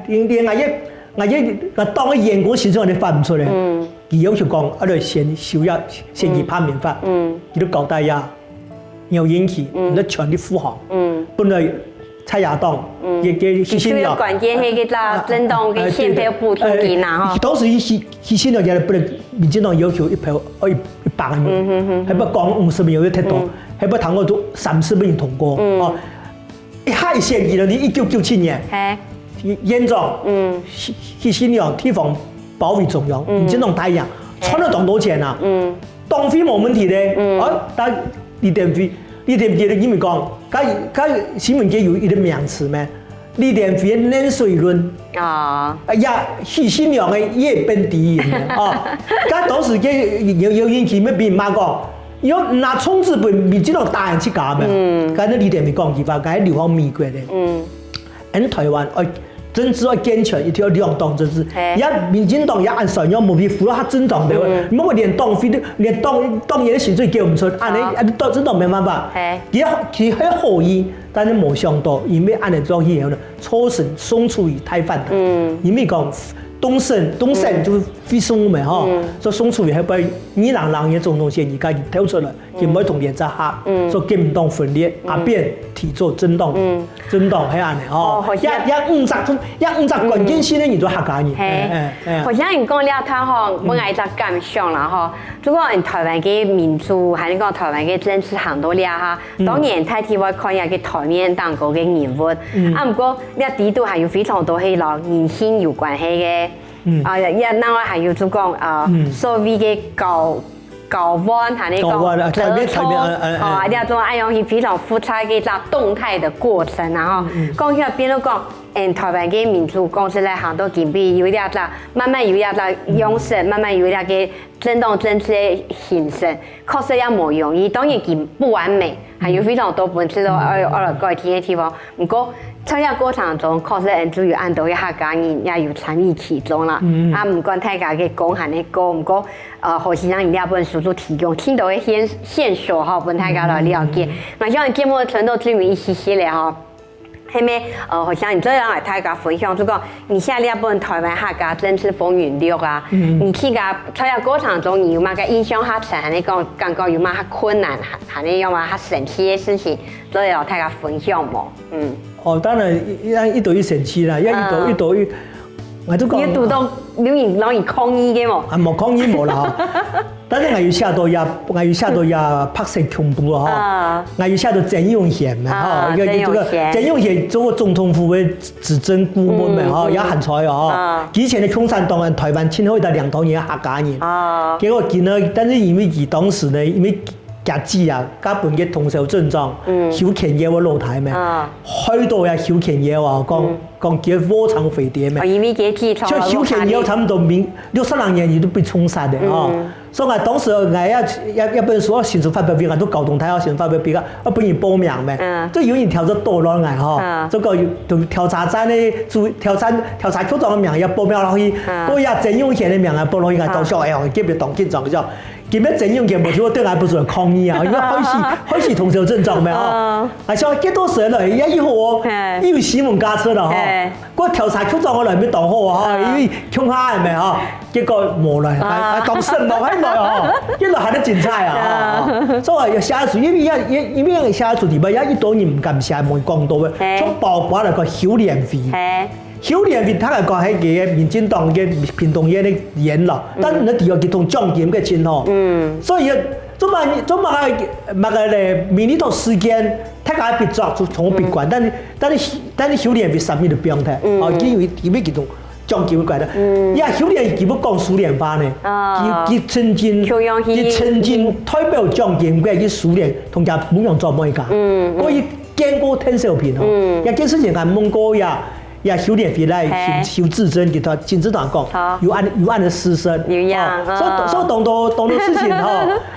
連，連𠊎个，𠊎个，𠊎黨个員工薪水都發毋出來。嗯。佢要求講，啊，來先修這選舉罷免法。嗯。佢就交代呀， 牛英奇，嗯。你全力護航。嗯。本來在野黨，嗯。也，也，佢最有關鍵，該個政黨个選票補助金啊，哎，對，對。吼。哎，當時佢，佢現在也不能，民進黨要求一票，哦，一，一百个人，嗯哼哼哼。還不講五十个人有忒多，嗯。還不通過都三十个人通過，嗯。哦。一下一選舉了，你一九九七年，嘿。院長，嗯。去，去新竹地方保衛中央，嗯。民進黨大贏，嘿。賺了當多錢啊。嗯。 黨費無問題咧，嗯。哦，但李登輝，李登輝因為講，該該新聞界有一個名詞咩？李登輝冷水論。啊，也許信良个也變第一名啊。該當時个有有人去乜被罵講，有拿銃子分民進黨打人自家咩？嗯，該李登輝講句話，該流亡美國个。嗯，俺台灣愛政治愛健全，一定要兩黨政治。也民進黨也按算要目标符合他政党的，莫个連黨费都连党党员的薪水给毋出，按呢啊，政党没办法。其实其实好意，但是没想到，因为按呢做以后呢，造成宋楚瑜太反弹。因为讲东升东升就是非宋嘛哈，所以宋楚瑜后背二零二二年总统选举，佢就跳出来。 佢毋會同連戰合，所以佢毋當分裂，阿扁提出政黨，政黨係恁呢吼。也也五隻，也五隻關鍵性个人都客家人。係，好像你講這段吼，分𠊎一隻感想啦吼。如果𠊎台灣个民主，還係講台灣个政治行到這下，當然大體會看這个台面頂高个人物。啊，毋過這底肚還有非常多係摎人性有關係个。啊，也另外還有就講啊，所謂个高 交換，還係講交換啊，台面台面，哦，這種恁樣係非常複雜个一隻動態个過程啊吼。講起來，比如講，嗯，台灣个民主講起來行到今晡日，有一隻慢慢有一隻樣式，慢慢有一隻个政黨政治个形成，確實也無容易。當然佢不完美，還有非常多本質都愛愛來改進个地方。毋過，在這過程中，確實𠊎等有恁多个客家人也有參與其中啦。啊，毋管大家个講還係講，毋過 呃，何先生你這本書就提供盡多个線線索吼，分大家來了解。𠊎想節目傳到最尾一息息咧吼，係無？呃，何先生你再來大家分享，就講你寫這本《台灣客家政治風雲錄》啊，你自家在這過程中，你有麼个印象較深，還係講感覺有麼个較困難，還還係有麼个較神奇个事情，做得摎大家分享無？嗯。哦，當然，一一一到一神奇啦，一到一到一，𠊎就講，你有堵到有人摎你抗議个無？啊，無抗議無啦吼。 但是𠊎有寫到也，𠊎有寫到也白色恐怖啊吼。𠊎有寫到曾永賢嘛吼，啊，一個一個曾永賢。曾永賢做過總統府个執政顧問嘛吼，也還在哦吼。以前个共產黨啊，台灣盡好一個領導人客家人。結果佢呢，但是因為佢當時呢，因為佢自家啊，佮分个通霄鎮長，邱乾耀个老弟嘛，害到也邱乾耀啊，講講佢窩藏匪諜嘛。哦，因為佢記錯了，就邱乾耀差不多明六十零年佢都被銃殺个吼。 所以𠊎當時𠊎也也也本書新書發表會，𠊎都交通大學新書發表會啊，啊分人報名咩，就有人調查到了𠊎吼，這個有調查站个主調查調查局長个名也報名落去，過也曾永賢个名也報落去，𠊎當時哎喲，特別當緊張个，今日曾永賢無就對𠊎本書抗議啊，因為害死害死通霄鎮長咩吼，啊想幾多歲了，也以後哦，又有新聞價值了吼。 該調查局長个來乜當好啊，因為共下个嘛吼，結果無來，啊，當失望，還來吼，結果還得精彩啊，所以也寫書，因為也也因為寫書裡背也一多人毋敢寫，無講到个，像包括來講邱連輝，邱連輝佢來講係个民進黨个屏東縣个元老，但是呢，佢有佢同蔣經國親吼，所以做麼做麼麼个咧，美麗島事件，大家別捉就從別關，但是 但是但是邱連輝三日就放忒，哦，因為因為佢同蔣經國个，呀邱連輝佢會講蘇聯話呢，佢佢曾經佢曾經代表蔣經國去蘇聯同佢姑娘做媒介，過去見過鄧小平哦，這件事情𠊎問過呀呀邱連輝來邱邱志珍佢同佢志珍講，有恁有恁个事實，有影，所以所以當多當多事情吼。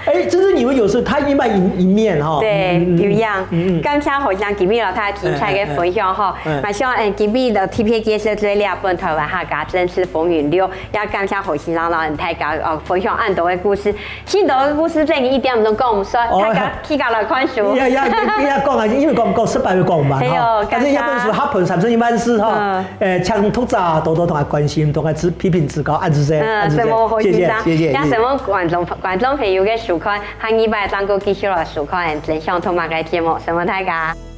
哎，政治人物有時他一面一一面哈。對，有影。感謝何先生今日摎大家精彩个分享哈。𠊎想，嗯，今日个特別介紹這兩本《台灣客家政治風雲錄》，也感謝何先生摎大家哦分享恁多个故事，盡多个故事真个一點都講毋煞，大家自家來看書。呀呀，你你也講啊，因為講講失敗會講毋完哈。但是這本書合本三十一萬字哈，呃，請讀者多多同佢關心，同佢指批評指教，恁仔細，嗯，承蒙何先生，謝謝謝謝，也承蒙觀眾觀眾朋友个收看。 下二擺正過繼續來收看，真想讀麼个節目，承蒙大家。